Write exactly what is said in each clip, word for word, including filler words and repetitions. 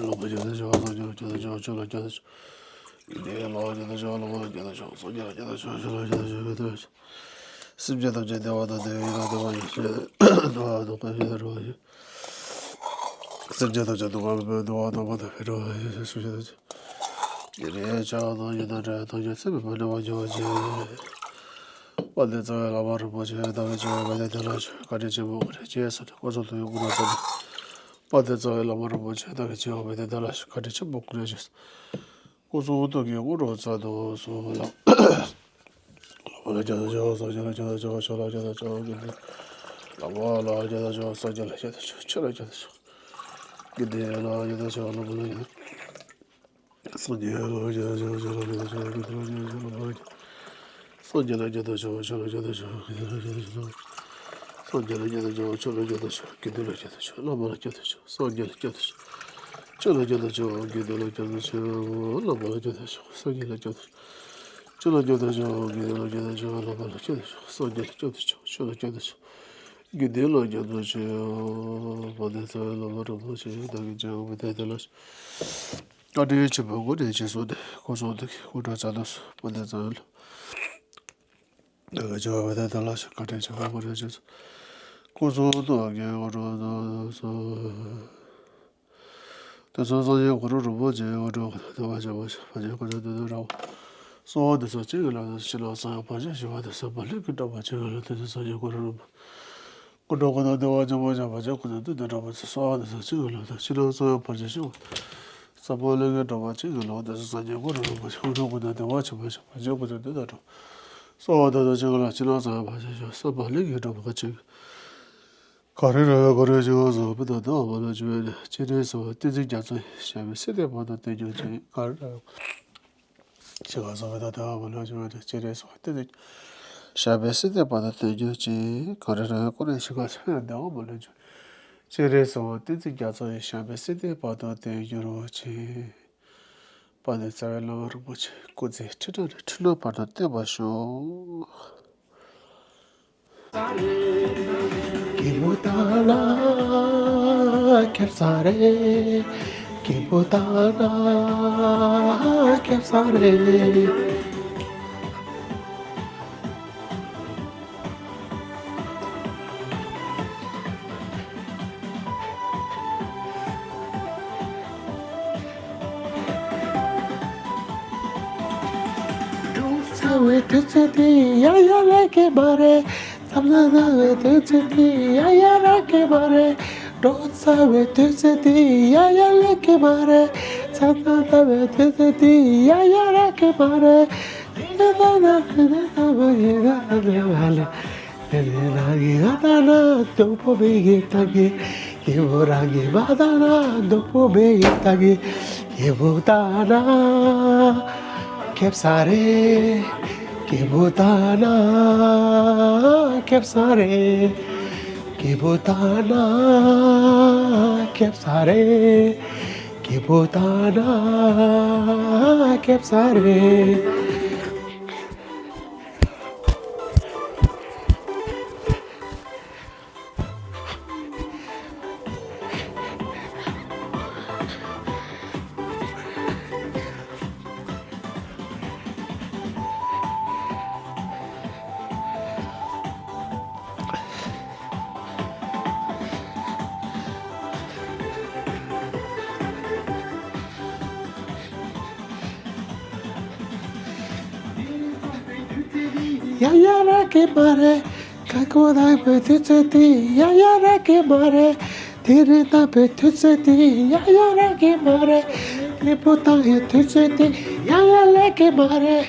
ལོག་པར་སྐྱབས་སུ་མཆིའོ། སངས་རྒྱས་ལ་སྐྱབས་སུ་མཆིའོ། ཆོས་ལ་སྐྱབས་སུ་མཆིའོ། དགེ་འདུན་ལ་སྐྱབས་སུ་མཆིའོ། སློབ་མ་ལ་སྐྱབས་སུ་མཆིའོ། སངས་རྒྱས་ལ་སྐྱབས་སུ་མཆིའོ། ཆོས་ལ་སྐྱབས་སུ་མཆིའོ། དགེ་འདུན་ལ་སྐྱབས་སུ་མཆིའོ། ཆོས་ལ་སྐྱབས་སུ་མཆིའོ། སེམས་ཅན་ཐམས་ཅད་བདེ་བ་དང་བདེ་བའི་ཡུལ་དུ་འགྲོ་བ་ཡི་ཕྱིར། སྡུག་བསྔལ་མེད་པའི་ཡུལ་དུ་འགྲོ་བ་ཡི་ཕྱིར། སེམས་ཅན་ཐམས་ཅད་སྡུག་བསྔལ་མེད་པའི་འདུལ་བ་དམ་པ་དང་འཕེལ་འགྲིབ་པའི་ཡུལ་དུ་སེམས་ཅན་ཐམས་ཅད། ཉེ་རིང་བྱ་བ་དང་ཡི་དྭགས་དགྲ་ཡང་དག་སྐྱེ་ཚེ་མི་འཕོས་ནས་བར་གྱུར་པར་གྱུར་ཅིག་དཔལ་ལྡན་རྩ་བའི་བླ་མ་རིན་པོ་ཆེ་བདག་གིས་ཆེ་བ་དཔལ་ལྡན་དེ་ལ་ཞུ། བཀའ་དྲིན་ཆེན་པོ་སྐུ་ལས་བསྐྱོན་ཟེར་ནས་སྐུ་གསུང་ཐུགས་ཀྱི་སྐུ་རོ་བཙན་པོ། དཔལ་ལྡན་རྩ་བའི་བླ་མ་རིན་པོ་ཆེ་བདག་གིས་ཆེ་བ་དཔལ་ལྡན་དེ་ལ་ཞུ། བཀའ་དྲིན་ཆེན་པོ་སྐུ་ལས་བསྐྱོན་ཟེར་ནས་སྐུ་གསུང་ཐུགས་ཀྱི་སྐུ་རོ་བཙན་པོ་སོགས་ལ། བླ་མ་ལ་སྐྱབས་སུ་མཆིའོ། སངས་རྒྱས་ལ་སྐྱབས་སུ་མཆིའོ། ཆོས་ལ་སྐྱབས་སུ་མཆིའོ། དགེ་འདུན། བླ་མ་ལ་སྐྱབས་སུ་མཆིའོ། སངས་རྒྱས་ལ་སྐྱབས་སུ་མཆིའོ། ཆོས་ལ་སྐྱབས་སུ་མཆིའོ། དགེ་འདུན་ལ་སྐྱབས་སུ་མཆིའོ། སློབ་མ་ལ་སྐྱབས་སུ་མཆིའོ། སངས་རྒྱས་ལ་སྐྱབས་སུ་མཆིའོ། ཆོས་ལ་སྐྱབས་སུ་མཆིའོ། དགེ་འདུན་ལ་སྐྱབས་སུ་མཆིའོ། སློབ་མ་ལ་སྐྱབས་སུ་མཆིའོ། སངས་རྒྱས་ལ་སྐྱབས་སུ་མཆིའོ། ཆོས་ལ་སྐྱབས་སུ་མཆིའོ། དགེ་འདུན་ལ་སྐྱབས་སུ་མཆིའོ། སངས་རྒྱས་ལ་སྐྱབས་སུ་མཆིའོ། ཆོས་ལ་སྐྱབས་སུ་མཆིའོ། དགེ་འདུན་ལ་སྐྱབས་སུ་མཆིའོ། བླ་མ་ལ་སྐྱབས་སུ་མཆིའོ། སངས་རྒྱས་ལ་སྐྱབས་སུ་མཆིའོ། ཆོས་ལ་སྐྱབས་སུ་མཆིའོ། དགེ་འདུན་ལ་སྐྱབས་སུ་མཆིའོ། བླ་མ་ལ་སྐྱབས་སུ་མཆིའོ། སངས་རྒྱས་ལ་སྐྱབས་སུ་མཆིའོ། ཆོས་ལ་སྐྱབས་སུ་མཆིའོ། དགེ་འདུན་ལ་སྐྱབས་སུ་མཆིའོ། བླ་མ་ལ་སྐྱབས་སུ་མཆིའོ། སངས་རྒྱས་ལ་སྐྱབས་སུ་མཆིའོ། ཆོས་ལ་སྐྱབས་སུ་མཆིའོ། དགེ་འདུན་ལ་སྐྱབས་སུ་མཆིའོ། དཔལ་ལྡན་རྩ་བའི་བླ་མ་རིན་པོ་ཆེ་བདག་གིས་ཆེ་བ་དཔལ་ལྡན་དེ་ལ་ཞུ། བཀའ་དྲིན་ཆེན་པོ་སྐུ་ལས་བསྐྱོན་ཟེར་ནས་སྐུ་གསུང་ཐུགས་ཀྱི་སྐུ་རོ་བཙན་པོ་སོགས་དཔལ་ལྡན་རྩ་བའི་བླ་མ། བདག་གིས་ཆེ་བ་དཔལ་ལྡན་དེ་ལ་ཞུ། བཀའ་དྲིན་ཆེན་པོ་སྐུ་ལས་བསྐྱོན་ཟེར་ནས་སྐུ་གསུང་ཐུགས་ཀྱི་སྐུ་རོ་བཙན་པོ་སོགས། དེ་ཚེ་སངས་རྒྱས་གུ་རུ་རིན་པོ་ཆེ་དབང་སྒྲོན་དང་བ་ཅན་པ་ཕར་ཕྱིན་སྐུ་མཆོད་འདི་དང་འདྲ་བ། གསོལ་བ་འདེབས་ས་གཅིག་གི་ལམ་དུ་ཕྱི་ནང་གསང་བའི་བར་ཆད་ཞི་བ་དང་། སྲིད་པ་ལྷུན་གྱིས་འགྲོགས་པ་གཅིག་གི་ལམ་དུ། དེ་ཚེ་སངས་རྒྱས་གུ་རུ་རིན་པོ། སྐུ་འགྲོ་ཀུན་ཏུ་བདེ་བ་ཅན་པོ་ཡང་བ་ཅན་སྐུ་མཆོད་འདི་དང་འདྲ་བ། གསོལ་བ་འདེབས་ས་གཅིག་གི་ལམ་དུ་ཕྱི་ནང་གསང་བའི་བར་ཆད་ཞི་བ། སྲིད་པ་ལྷུན་གྱིས་འགྲོགས་པ་གཅིག་གི་ལམ་དུ། དེ་ཚེ་སངས་རྒྱས་གུ་རུ་རིན་པོ་ཆེ་དབང་སྒྲོན་ཀུན་ཏུ་བདེ་བ་ཅན་པོ་ཡང་བ་ཅན་སྐུ་མཆོད་འདི་དང་འདྲ་བ། གསོལ་བ་འདེབས་ས་གཅིག་གི་ལམ་དུ་ཕྱི་ནང་གསང་བའི་བར་ཆད་ཞི་བ། སྲིད་པ་ལྷུན་གྱིས་འགྲོགས་པ་གཅིག་གི། གངས་རི་ར་བས་བསྐོར་བའི་ཞིང་ཁམས་སུ། བུ་དང་ནུ་བོ་མ་ལུས་འཆི་བའི་གནས། སྤྱན་རས་གཟིགས་དབང་བསྟན་འཛིན་རྒྱ་མཚོ་ཡི། ཞབས་པད་སྲིད་མཐའི་བར་དུ་བརྟན་གྱུར་ཅིག་གངས་རི་ར་བས་བསྐོར་བའི་ཞིང་ཁམས་སུ། བུ་དང་ནུ་བོ་མ་ལུས་འཆི་བའི་གནས། སྤྱན་རས་གཟིགས་དབང་བསྟན་འཛིན། ཞབས་པད་སྲིད་མཐའི་བར་དུ་བརྟན་གྱུར་ཅིག་གངས་རི་ར་བས་བསྐོར་བའི་ཞིང་ཁམས་སུ། བུ་དང་ནུ་བོ་མ་ལུས་འཆི། སྤྱན་རས་གཟིགས་དབང་བསྟན་འཛིན་རྒྱ་མཚོ་ཡི། ཞབས་པད་སྲིད་མཐའི་བར་དུ་བརྟན་གྱུར་ཅིག་དཔལ་ལྡན་རྩ་བའི་བླ་མ་རིན་པོ་ཆེ་སྐུ་ཚེ་ཁྲི་ཕྲག་ནས་ཁྲི་ལོའི་བར་དུ་བརྟན་པར་ཤོག་སྐྱིད་པོ་བཏང་ན་ཁེབ་ས་རེད། སྐྱིད་པོ་བཏང་ན་ཁེབ་ས་རེད། འགྲོ་ཚར་བའི་དུས་ཚོད་དེ་ཡང་ཡང་སླེབས་ཀྱི་མ་རེད། མཚམས་ནང་ལ་བའི་དུས་ཚོད་དེ་ཡང་ཡང་རག་གི་མ་རེད། འགྲོ་ཚར་བའི་དུས་ཚོད་དེ་ཡང་ཡང་སླེབས་ཀྱི་མ་རེད། མཚམས་ནང་ལ་བའི་དུས་ཚོད་དེ་ཡང་ཡང་རག་གི་མ་རེད། དེ་ནས་ད་ན་དེ་ནས་ད་མ་ཡིན་ན་ད་ལེ་བ་ལེ། དེ་ནས་ན་གི་ང་ད་ན་སྡུག་པོ་མི་གི་ད་གི། སྐྱིད་པོ་རང་གི་མ་ད་ན་སྡུག་པོ་མི་གི་ད་གི། སྐྱིད་པོ་ད་ན་ཁེབ་ས་རེད། སྐྱིད་པོ་ད་ན་ཁེབ་ས་རེད། སྐྱིད་པོ་ད་ན་ཁེབ་ས་རེད། སྐྱིད་པོ་ད་ན་ཁེབ་ས་རེད། ཡང་ཡང་རག་གི་མ་རེད། ཁ་ཁོ་ན་བའི་དུས་ཚོད་དེ་ཡང་ཡང་རག་གི་མ་རེད། དེ་རིང་ན་བའི་དུས་ཚོད་དེ་ཡང་ཡང་རག་གི་མ་རེད། སྐྱིད་པོ་བཏང་ཡའི་དུས་ཚོད་དེ་ཡང་ཡང་སླེབས་ཀྱི་མ་རེད།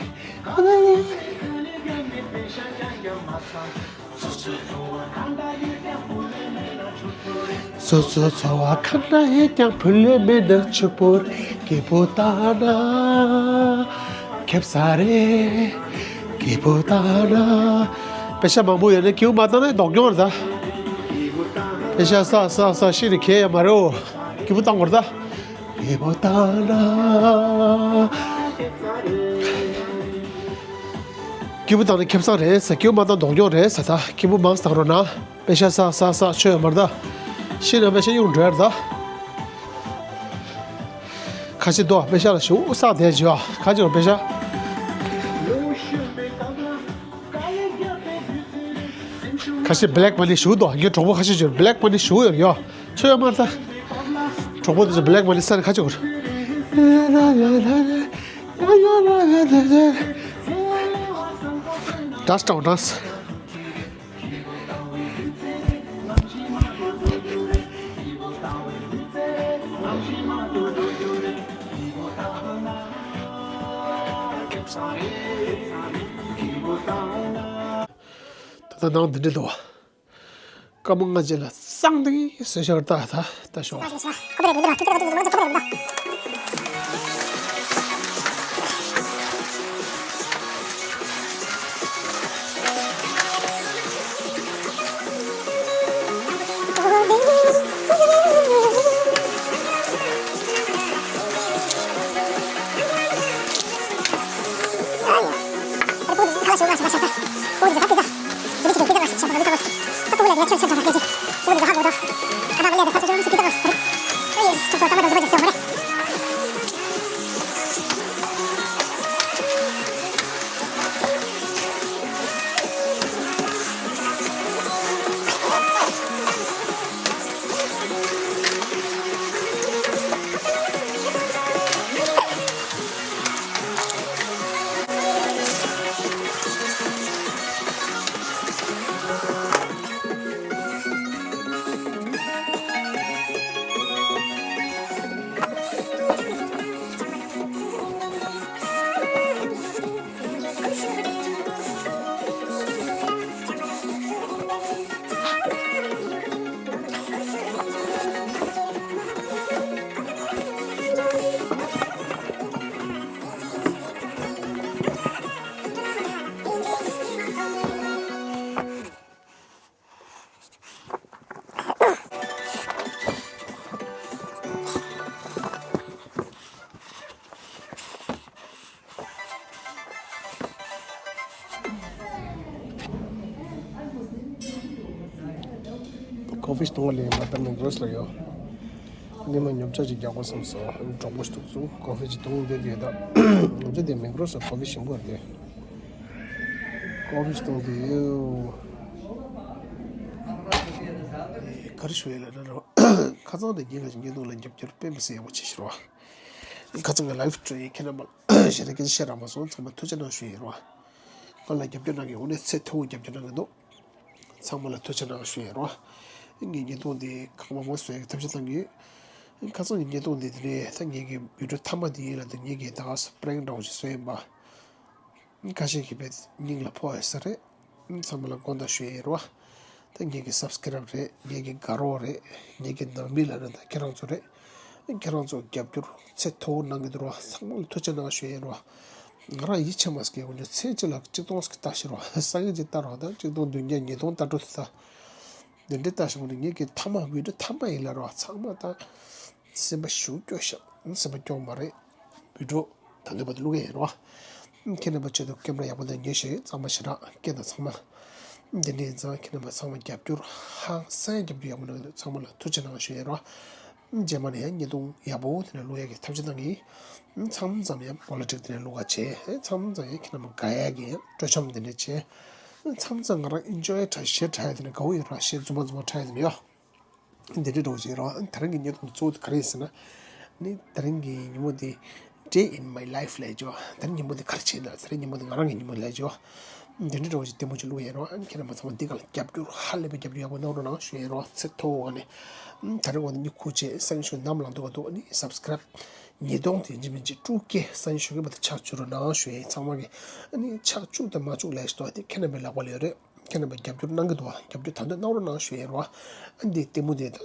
སོ་སོའི་འཚོ་བ་གང་འདྲ་ཡིན་ཀྱང་བུ་ལོན་མེད་ན་ཕྱུག་པོ་རེད། སོ་སོའི་འཚོ་བ་གང་འདྲ་ཡིན་ཀྱང་བུ་ལོན་མེད་ན་ཕྱུག་པོ་རེད། སྐྱིད་པོ་བཏང་ན་ཁེབ་ས་རེད། སྐྱིད་པོ་བཏང་ན། པེ་ཤ་མང་པོ་ཡོད་ན་སྐྱིད་པོ་མ་བཏང་ན་སྡུག་གྱོང་རེད་ད། པེ་ཤ་བསགས་བསགས་བསགས་ཤི་ནས་གས་ཡོད་མ་རེད་འོ། སྐྱིད་པོ་བཏང་དགོས་རེད་ད། སྐྱིད་པོ་བཏང་ན། སྐྱིད་པོ་བཏང་ན་ཁེབ་ས་རེད་ཟེར། སྐྱིད་པོ་མ་བཏང་སྡུག་གྱོང་རེད་ཟེར་ད། སྐྱིད་པོ་མང་ཙམ་བཏང་རོགས་གནང་། པེ་ཤ་བསགས་བསགས་བསགས་ཆོ་ཡོད་མ་རེད་ད། ཤི་ན་པེ་ཤ་གཡུག་འགྲོ་ཡ་རེད་ད། ཁ་ཤས་འདུག་པེ་ཤ་ལ་ཞུ་བསགས་བསྡད་བྱས་ཨ། ཁ་ཅིག་པེ་ཤ། ཁ་ཤས་black money ཞུ་འདུག་ངའི་གྲོགས་པོ་ཁ་ཤས་ཅིག་black money ཞུ་ཡོད་ཡོད། ཚོད་ཡོད་མ་རེད་ད། གྲོགས་པོ་དེ་ཚོ་black money ས་ནས་ཁ་ཅིག་གོ། Dance དང་dance། ད་ལྟ་ནང་འདི་འདྲ་འདུག་སྐར་མ་ལྔ་རྗེས་ལ་གསང་སྟེ་བཟོས་ཤག་ད་ད་ད་ཤོག་ཀོ་ཕི་སྟོང་ལས་མ་ད་མེག་རོས་ལ་ཡོད། ཉི་མ་ཉོ་ཆ་ཅིག་རྒྱག་དགོས་བསམ་སོང་། གྲོགས་པོ་ཞིག་ཐུག་སོང་། ཀོ་ཕི་ཅིག་འཐུང་བསྡད་དེ་ད། ཉོ་ཆ་དེ་མེག་རོས་ལ་ཀོ་ཕི་ཞིམ་པོ་རེད། ཀོ་ཕི་སྟོང་དེ་ཡོད། ག་རེ་ཞུ་ཡ་ལ་ར་ར། ཁ་སང་དེ་ཉིན་ལ་ཉིན་ཐོག་ལ་རྒྱབ་སྐྱོར་དཔེ་མི་སྲིད་ཡག་པོ་བྱེད་ཤི་རོ། ཁ་སང་ང་ལའིབ་སྤྲོད་ཡིན་ཁྱེད་རྣམ་པ་ཞེ་དྲག་སྐད་ཆ་བཤད་རག་མ་སོང་། ཚང་མ་ཐུགས་རྗེ་གནང་ཞུ་ཡིན་རོ། ང་ལ་རྒྱབ་སྐྱོར་གནང་མཁན་འོ་ནས་ཚད་མཐོ་བོ་རྒྱབ་སྐྱོར་གནང་གི་འདུག་ཚང་མ་ལ་ཐུགས་རྗེ་གནང་ཞུ་ཡིན་རོ། ངས་བརྙན་ཐུང་འདི་གང་མང་མང་བཟོ་ཡག་གི་ཐབས་ཤེས་གནང་གི་ཡོད། ཁ་སང་གི་བརྙན་ཐུང་འདི་དེ་ནས་ད་ངེད་ཀྱི་བི་ཌིའོ་མཐའ་མ་འདི་ཡིན་ལ། འདི་ངེད་ཀྱི་ད་ག་སུ་པྲེང་འདྲ་བོ་ཞིག་བཟོས་ཡིན་པ། ཁ་ཤས་ཀྱིས་དཔེ་སྙིང་ལ་ཕོག་ཡོད་ས་རེད། ཚང་མ་ལ་དགོངས་དག་ཞུ་ཡས་ཡིན་རོ། ད་ངེད་ཀྱི་སབ་སི་ཀེ་རབ་རེད། ངེད་ཀྱི་དགའ་རོགས་རེད། ངེད་ཀྱི་ནང་མི་ལ་རེད། ད་ཁྱེད་རང་ཚོ་རེད། ཁྱེད་རང་ཚོ་རྒྱབ་སྐྱོར་ཚད་མཐོ་བོ་གནང་གི་འདུག་རོ། ཚང་མ་ལ་ཐུགས་རྗེ་གནང་ཞུ་ཡས་ཡིན་རོ། ང་རང་ཡིད་ཆེས་མ་སྐྱེ་དགོས་ནས་ཚེ་གཅིག་ལ་གཅིག་སྟོང་ཟེར་གྱི་ལྟ་ཞིག་རོ། ས་ཡིན་གཅིག་ལྟ་རོགས། ད་གཅིག་སྟོང་བདུན་བརྒྱ་ཉིས་སྟོང་ལྟ་འགྲོ་དེ་ད། འདི་འདྲའི་ལྟ་ཞིག་ངེད་ཀྱི་མཐའ་མ་བི་ཌིའོ་མཐའ་མ་ཡིན་ལ་རོ། ཚང་མ་ད་སེམས་པ་ཞུ་སྐྱོ་ཤག་སེམས་པ་སྐྱོ་མ་རེད། བི་ཌིའོ་ད་ལྟ་བར་དུ་བླུག་གི་ཡིན་རོ། ཁྱེད་རྣམ་པ་ཆེད་དུ་ཀེམ་ར་ཡག་པོ་དང་ཉེ་ཞིག་གཙང་མ་ཞེ་དྲག་སྐད་དང་ཚང་མ། འདི་འདྲའི་ཡིན་ཙང་ཁྱེད་རྣམ་པ་ཚང་མ་རྒྱབ་སྐྱོར་ཧང་སང་རྒྱབ་སྐྱོར་ཡག་པོ་གནང་གི་འདུག་ཚང་མ་ལ་ཐུགས་རྗེ་གནང་ཞུ་ཡིན་རོ། རྗེས་མ་ནས་ཡང་བརྙན་ཐུང་ཡག་པོ་དེ་འདྲ་བླུག་ཡག་གི་ཐབས་ཤེས་གནང་གི། ཚང་མ་ཚང་མ་ཡང་པོ་ལི་ཊིག་དེ་འདྲ་བླུག་ག་བྱེད། ཚང་མ་ཚང་མ་ཡང་ཁྱེད་རྣམ་པ་དགའ་ཡག་གི་ཡང་སྤྲོ་འཆམ་དེ་འདྲ་བྱེད། ཚང་མ་ཚང་མ་ང་རང་ཨེན་ཇོའི་དྲ་ཞེ་དྲག་ཡག་དེ་འདྲ་དགའ་བོ་ཡོད་རོ། ཞེ་རྫུན་མ་རྫུན་མ་དྲག་ཡག་དེ་འདྲ་ཡོད། འདི་འདྲའི་འགྲོ་བཞིན་རོ། ད་རིང་གི་བརྙན་ཐུང་གཙོ་བོ་དེ་ག་རེ་ཡིན་ཟེར་ན། ནི་ད་རིང་གི་ཉིན་མོ་འདི་Day in my life ལབ་ཀྱི་ཡོད། ད་རིང་ཉིན་མོ་འདི་ག་རེ་བྱས་ན། ད་རིང་ཉིན་མོ་འདི་ང་རང་གི་ཉིན་མོ་ལབ་ཀྱི་ཡོད། འདི་འདྲའི་འགྲོ་བཞིན་ལྟད་མོ་ཅིག་བླུག་ཡིན་རོ། ཨ་ནི་ཁྱེད་རྣམ་པ་ཚང་མ་འདི་ག་ལ་རྒྱབ་སྐྱོར་ཧ་ལས་པའི་རྒྱབ་སྐྱོར་ཡག་པོ་གནང་རོགས་གནང་ཞུ་ཡིན་རོ། ཚད་མཐོ་བོ་ནས། ཨ་ནི་ད་རིང་འོ་ན་ཉི་ཁུ་ཆེ་སང་ཞུ་ནམ་ལངས་འདུག་ག་འདུག་ཨ་ནི་སབ་སི་ཀེ་རབ་ཉིས་སྟོང་དེ་ཡིན་གཅིག་མིན་གཅིག་དྲུག་སྐྱེ་སང་ཞུ་གི་མ་ད་ཆག་བཅུག་རོགས་གནང་ཞུ་ཡིན། ཚང་མ་གི་ཨ་ནི་ཆག་བཅུག་དང་མ་བཅུག་ལབ་ཞིག་འདུག་དེ་ཁྱེད་རྣམ་པའི་ལག་པ་ལ་ཡོད་རེད། ཁྱེད་རྣམ་པས་རྒྱབ་སྐྱོར་གནང་གི་འདུག་རྒྱབ་སྐྱོར་ད་དུང་གནང་རོགས་གནང་ཞུ་ཡིན་རོ། ཨ་འདི་ལྟད་མོ་དེ་ད་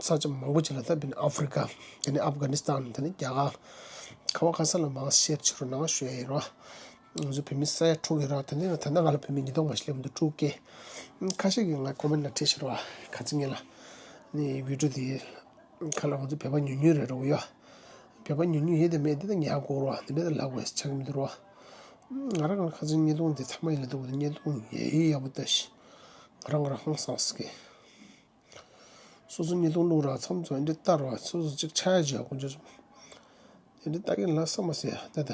ས་ཆ་མང་པོ་ཅིག་ལ་ད་དཔེར་ན་ཨ་ཧྥི་རི་ཀ། དེ་ནས་ཨབ་གྷ་ནི་སི་ཐན། དེ་ནས་རྒྱ་གར། ག་བ་ག་ས་ལ་མང་ཤེར་བྱེད་རོགས་གནང་ཞུ་ཡིན་རོ། ང་ཚོ་བོད་མི་ས་ཡ་དྲུག་ཡོད་རོ། དེ་ནས་ད་ལྟ་ང་ལ་བོད་མི་ཉིས་སྟོང་མ་ཞིག་སླེབས་འདུག་དྲུག་སྐྱེ། ཁ་ཤས་ཀྱིས་ང་ཀོ་མེན་ལ་བྲིས་ཤག་རོ། ག་ཚོད་ངེད་ལ་ནི་བི་ཌིའོ་དེ་ཁ་ལ་ང་ཚོ་བོད་པ་ཉུང་ཉུང་རེད་རོ་ཡ། བོད་པ་ཉུང་ཉུང་ཡོད་དེ་མེད་དེ་ད་ཉག་གོ་རོ། དེ་འདྲ་ད་ལབ་དགོས་ཆགས་ཀྱི་མི་འདུག་རོ། ང་རང་ང་ཁ་སང་བརྙན་ཐུང་འདི་ཚང་མ་ཡིན་ལ་འདུག་བརྙན་ཐུང་ཡ་ཡི་ཡག་པོ་ལྟ་ཞིག་ང་རང་ང་རང་ཧང་སངས་ཀྱི། སོ་སོ་བརྙན་ཐུང་བླུག་ར་མཚམས་མཚམས་འདི་ལྟ་རོ། སོ་སོ་གཅིག་ཆ་ཡ་བྱས་དགོས་ཆོག་སོང་། དེ་འདྲ་ལྟ་གིན་ལ་བསམ་མ་ཟད་ད་ལྟ་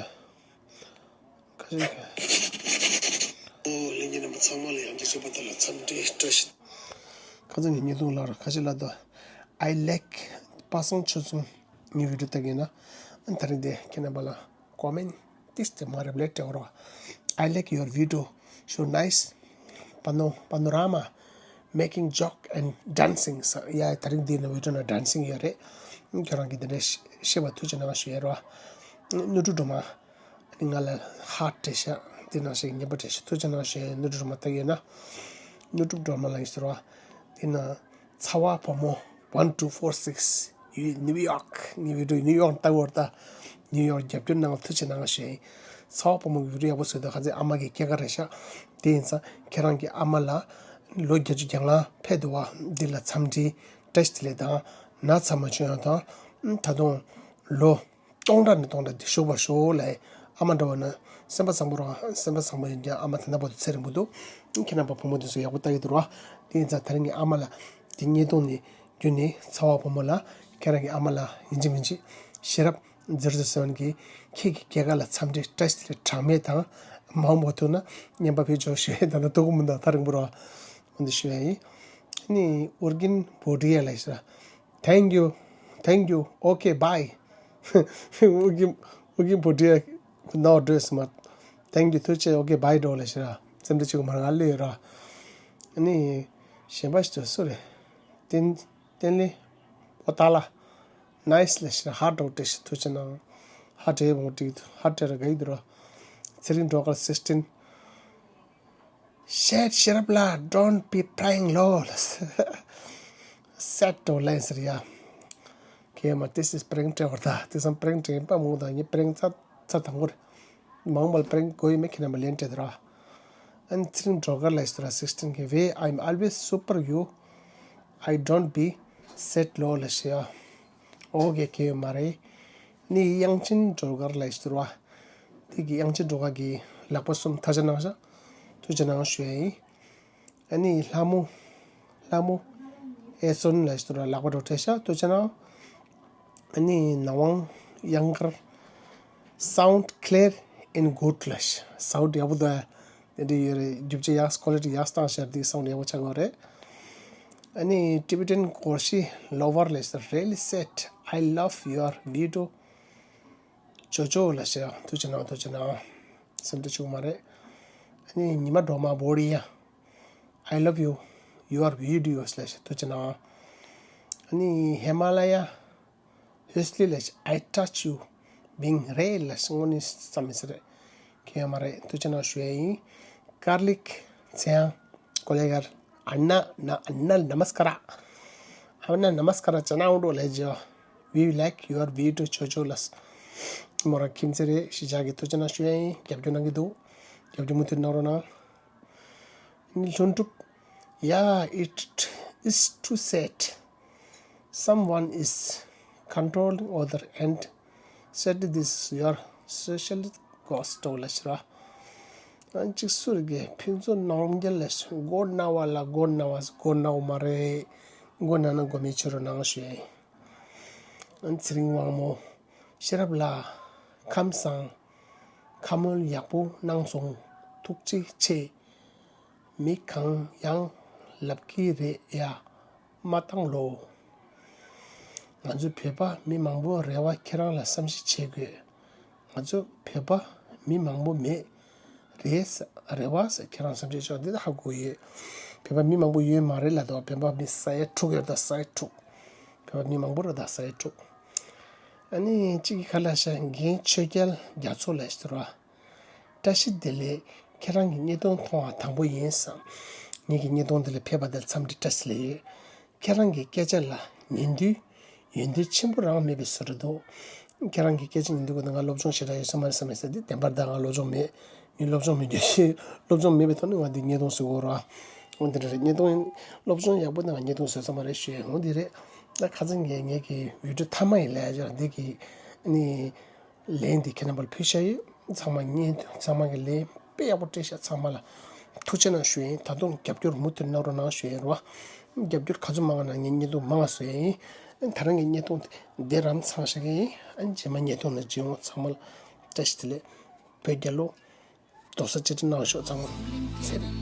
ཁ་ཤས་ཀྱིས། ཨོ་ལྷན་རྒྱས་རྣམ་པ་ཚང་མ་ལ་ཡང་བསྐྱར་མཆོད་པ་དང་འཚམས་འདྲི་བཀྲ་ཤིས། ཁ་སང་གི་བརྙན་ཐུང་ལ་ར་ཁ་ཤས་ལ་དོ། I like པ་སངས་ཆོས་འཛོམས་ངའི་བི་ཌིའོ་ལྟ་གིན་ན་ཨ་ད་རིང་དེ་ཁྱེད་རྣམ་པ་ལ་ཀོ་མེན་ཊི་ཏིས་ཏེ་མ་རེབ་ལེ་ཏྲེ་བོ་ར། I like your video, so nice pano- panorama, making joke and dancing. ཡ་ད་རིང་འདི་ནི་བི་ཌིའོ་ནང་ཌན་སིང་ཡོད་རེད། ཁྱོད་རང་གིས་འདི་འདྲ་ཤེས་པ་ཐུགས་རྗེ་གནང་ཞུ་ཡ་རོ། ནོར་བུ་སྒྲོལ་མ་ང་ལ་ཧར་ཊི་སྤྲད་ཤག་འདི་ནང་བཞིན་ཉེས་པ་སྤྲད་ཤག་ཐུགས་རྗེ་གནང་ཞུ་ཡ། ནོར་བུ་སྒྲོལ་མ་ལྟ་གིན་ན་ནོར་བུ་སྒྲོལ་མ་ལ་ཡིན་ཟེར་བ། འདི་ན་ཚ་བ་བུ་མོ་one two four six ཡུལ་ནིའུ་ཡོག་ངའི་བི་ཌིའོ་ནིའུ་ཡོག་ལྟ་བར་ལྟ། ནིའུ་ཡོག་རྒྱབ་སྐྱོར་གནང་བ་ཐུགས་རྗེ་གནང་ཞུ་ཡ་ཡིན། ཚ་བ་བུ་མོ་གི་བི་ཌིའོ་ཡག་པོ་བཟོས་འདུག་ཁ་ཚེ་ཨ་མ་གི་སྐྱེས་སྐར་རེད་ཤག་དེ་ཡིན་ཙང་ཁྱེད་རང་གི་ཨ་མ་ལ་ལོ་བརྒྱད་ཅུ་གྱ་ལྔ་ཕེབས་འདུག་བ། འདི་ལ་འཚམས་འདྲི་བཀྲ་ཤིས་བདེ་ལེགས་དང་ན་ཚ་མ་བྱུང་ཡང་དང་། ད་དུང་ལོ་སྟོང་ཕྲག་ནས་སྟོང་ཕྲག་འདི་བཞུགས་པར་ཤོག་ལབ། ཨ་མ་འདྲ་བ་ན་སེམས་པ་བཟང་པོ་རང་སེམས་པ་བཟང་པོ་ཡིན་ཀྱང་ཨ་མ་ད་ལྟ་བར་དུ་ཚེ་རིང་པོ་འདུག་ཁྱེད་རྣམ་པ་བུ་མོ་འདི་ཚོ་ཡག་པོ་ལྟ་གི་འདུག་ར། དེ་ཡིན་ཙང་ད་རིང་གི་ཨ་མ་ལ་འདི་བརྙན་ཐུང་ནས་བརྒྱུད་ནས་ཚ་བ་བུ་མོ་ལ་ཁྱེད་རང་གི་ཨ་མ་ལ་ཡིན་གཅིག་མིན་གཅིག་ཤེས་རབ་zero zero seven གིས་ཁྱེད་ཀྱི་སྐྱེས་སྐར་ལ་འཚམས་འདྲི་བཀྲ་ཤིས་བདེ་ལེགས་གྲངས་མེད་དང་མང་པོ་ཐུག་ན་རྔན་པ་ཕུལ་ཆོག་ཞུ་ཡ་ཡིན། ད་ལྟ་ཐུག་གི་མི་འདུག་ཐག་རིང་པོ་རེད་བ། འོ་འདི་ཞུ་ཡ་ཡིན། ཨ་ནི་ཨོར་གིན་བོ་ཌི་ཡ་ལ་ཞུ། Thank you, thank you, okay, bye. ཨོར་གིན་ཨོར་གིན་བོ་ཌི་ཡ་ནོ་ཌེ་སི་མ། Thank you ཐུགས་རྗེ་ཆེ། Okay, bye འགྲོ་ལ་ཞུ་ར། སེམས་ཁྲལ་བྱེད་དགོས་མ་རེད། ང་ལོས་ཡོད་ར། ཨ་ནི་གཞན་པ་ཞིག་ཏུ་སུ་རེད། བསྟན་བསྟན་ལི་པོ་ཏཱ་ལ། Nice ལ་ཞེ་ཧ་འགྲོ་བྲེ་ཞེ་ཐུགས་རྗེ་གནང་། ཧ་འདྲེ་མོ་ཏིག་ཧ་འདྲེ་ར་ག་ཡི་འདུག་ར། ཚེ་རིང་སྒྲོལ་དཀར་sixteen། Shit ཤེས་རབ་ལ། Don't be prank ལོ་ལ། Sad འགྲོ་ལན་ཟེར་ཡ། ཁེ་མ་this is prank སྤྲད་བར་ད་དེ་སང་prank སྤྲད་པ་མོ་ད་ངས་prank ཚ་ཚ་དང་པོར། མང་པོ་ལ་prank དགོས་ཡོད་མེད་ཁྱེད་རྣམ་པ་ལན་སྤྲད་དེ་ར། ཨན་ཚེ་རིང་སྒྲོལ་དཀར་ལ་ཞེ་ར་sixteen གི་ཝེ། I'm always super you, I don't be sad ལོ་ལ་ཞེ་ཡ། ཨོ་གེ་གེ་ཡོད་མ་རེད། ནི་དབྱངས་ཅན་སྒྲོལ་དཀར་ལ་ཞེ་ར། དེ་གི་དབྱངས་ཅན་སྒྲོལ་དཀར་གི་ལག་པ་གསུམ་ཐ་ཆ་གནང་ཤག་ཐུགས་རྗེ་གནང་ཞུ་ཡ་ཡིན། ཨ་ནི་ལྷ་མོ། ལྷ་མོ། ཨེ་སོན་ལ་ཞེ་ར་ལག་པ་འགྲོ་བྲེ་ཤག་ཐུགས་རྗེ་གནང་། ཨ་ནི་ནག་དབང་གཡང་དཀར། Sound clear and good ལ་ཞེ། སའུན་ཌི་ཡག་པོ་འདུག་ཨ། དེ་འདྲ་ཡོད་རེད། རྒྱུ་ཆ་ཡག་ཀོ་ལི་ཊི་ཡག་བཏང་ཤར་དེ་སའུན་ཌི་ཡག་པོ་ཆགས་ཡོད་རེད། ཨ་ནི་ཊི་བི་ཊན་གོར་ཤི་ལོ་ཝར་ལ་ཞེ་ར། Really sad, I love your video ཇོ་ཇོ་ལ་ཞེ་ཡ། ཐུགས་རྗེ་གནང་ཐུགས་རྗེ་གནང་། སེམས་ཁྲལ་བྱེད་དགོས་མ་རེད། ཨ་ནི་ཉི་མ་སྒྲོལ་མ་བོ་ཌི་ཡ། I love you, your videos ལ་ཞེ་ཐུགས་རྗེ་གནང་། ཨ་ནི་ཧི་མ་ལ་ཡ། ཧུས་ལི་ལ་ཞེ། I touch you being red ལ་ཞེ། དངོས་གནས་བསམ་མི་སྲིད་རེད། ཁྱེད་ཡོད་མ་རེད། ཐུགས་རྗེ་གནང་ཞུ་ཡ་ཡིན། ཀར་ལིག་ཚེ་དབང་ཀོ་ལེ་གར། ཨ་ན་ན་ཨ་ན་ནམ་སྐར། ཨ་ན་ནམ་སྐར་ཅ་ན་འོང་འགྲོ་ལས་ཇོ། We like your video ཇོ་ཇོ་ལ་ཞེ། མོ་རང་ཁྱིམ་མཚེས་རེད། གཞིས་ཆགས་ཀྱི་ཐུགས་རྗེ་གནང་ཞུ་ཡ་ཡིན། རྒྱབ་སྐྱོར་གནང་གི་འདུག་རྒྱབ་སྐྱོར་མུ་མཐུད་གནང་རོགས་གནང་། ལྷུན་གྲུབ། Yeah, it is too sad. Someone is controlling other and said this is your social ghost ལ་ཞེ་ར། ཨ་ཅིག་སུ་རེད་གི་ཕན་ཚུན་ནང་འགལ་ལ་ཞེ། མགོ་ན་བ་ལ་མགོ་ན་བ་མགོ་ན་བ་མ་རེད། མགོ་ན་ན་མགོ་མི་ཆུ་རུ་ནང་ཞེ། ཨ་ཚེ་རིང་དབང་མོ། ཤེས་རབ་ལགས། ཁམས་བཟང་། ཁ་མོལ་ཡག་པོ་གནང་སོང་། ཐུགས་རྗེ་ཆེ། མི་གང་ཡང་ལབ་ཀྱི་རེད་ཡ། མ་བཏང་ལོ། ང་ཚོ་བོད་པ་མི་མང་པོ་རེ་བ་ཁྱེད་རང་ལ་བསམ་ཤེས་བྱེད་དགོས། ང་ཚོ་བོད་པ་མི་མང་པོ་མེད། རེད་ས་རེད་བ་ས་ཁྱེད་རང་བསམ་ཤེས་ཆོག་འདི་ད་ཧ་གོ་ཡོད། བོད་པ་མི་མང་པོ་ཡོད་མ་རེད་ལབ་དོ། བོད་པ་མི་ས་ཡ་དྲུག་ཡོད་ད་ས་ཡ་དྲུག་བོད་པ་མི་མང་པོ་རེད་ད་ས་ཡ་དྲུག་ཨ་ནི་གཅིག་གི་ཁ་ལ་ཤ་རྒན་ཆོས་རྒྱལ་རྒྱ་མཚོ་ལ་ཞེ་ར། བཀྲ་ཤིས་བདེ་ལེགས། ཁྱེད་རང་གི་བརྙན་ཐུང་མཐོང་བ་དང་པོ་ཡིན་བསམ། ངེད་ཀྱི་བརྙན་ཐུང་འདི་ལ་ཕེབས་པ་དེར་འཚམས་འདྲི་བཀྲ་ཤིས་བདེ་ལེགས། ཁྱེད་རང་གི་སྐད་ཆ་ལ་ཉན་དུས་ཡོན་ཏན་ཆེན་པོ་རང་མེད་པའི་བཟོ་འདྲ་འདུག་ཁྱེད་རང་གི་སྐད་ཆ་ཉན་དུས་ཁོ་ན་ང་སློབ་སྦྱོང་ཞེ་དྲག་ཡོད་ས་མ་རེད་བསམ་མེད་ས་འདི་བདེན་པར་ད་ང་སློབ་སྦྱོང་མེད། ངས་སློབ་སྦྱོང་མེད་རྒྱུ་ཞིག་སློབ་སྦྱོང་མེད་པའི་ཐོག་ནས་ང་འདི་བརྙན་ཐུང་བཟོ་དགོས་ར། འོ་འདི་འདྲ་རེད། བརྙན་ཐུང་སློབ་སྦྱོང་ཡག་པོ་ན་ང་བརྙན་ཐུང་བཟོ་ས་མ་རེད་ཞུ་ཡས་འོ་འདི་རེད། ད་ཁ་སང་ངས་ངེད་ཀྱི་བི་ཌིའོ་མཐའ་མ་ཡི་ལས་སྦྱོར་འདི་གི་ནི། ལན་འདི་ཁྱེད་རྣམ་པར་ཕུལ་བཞག་ཡོད། ཚང་མ་ཉན། ཚང་མ་གི་ལན་དཔེ་ཡག་པོ་སྤྲད་ཤག་ཚང་མ་ལ་ཐུགས་རྗེ་གནང་ཞུ་ཡིན། ད་དུང་རྒྱབ་སྐྱོར་མུ་མཐུད་གནང་རོགས་གནང་ཞུ་ཡིན་རོ། རྒྱབ་སྐྱོར་ག་ཚོད་མང་ང་གནང་ངས་བརྙན་ཐུང་མང་ང་བཟོ་ཡ་ཡིན། ཨ་ད་རང་གི་བརྙན་ཐུང་དེ་འདིར་རམ་ཚང་ཞིག་ཡིན། ཨ་རྗེས་མ་བརྙན་ཐུང་ནང་མཇལ་ཡོང་། ཚང་མ་ལ་བཀྲ་ཤིས་བདེ་ལེགས། བོད་རྒྱལ་ལོ། རྡོག་རྩ་གཅིག་སྒྲིལ་གནང་ཤོག་ཚང་མ། ཚེ་རིང་།